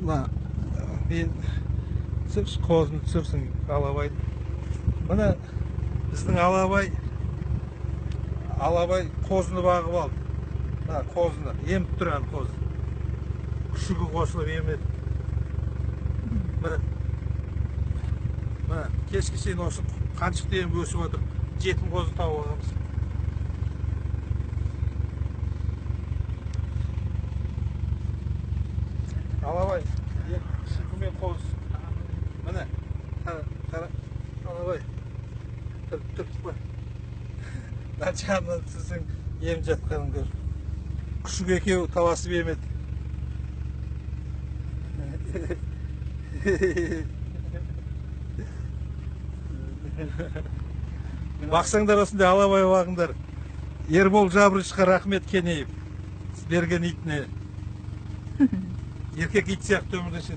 Мына мен түсірші, қозыны түсірсің Алабайды. Міне, біздің Алабай, Алабай қозыны бағып алды. Мына қозыны еміп тұр, ана қозы. Күшігі қосылып емеді. Міне, міне, кешке шейін осы қаншықты еміп өсіп отыр. Жетім қозы тауып алғанбыз. Алабай, күшігімен қозы. Міне, қара, қара, Алабай. Түріп, түріп қой. Мына жағынан түсірсең, ем жатқанын көр. Күшік екеуі таласып емеді. Бақсаңдар, осындай алабай бағыңдар. Ербол Жабрышқа рахмет, Кенеев берген итіне. Еркек ит сияқты өмірде.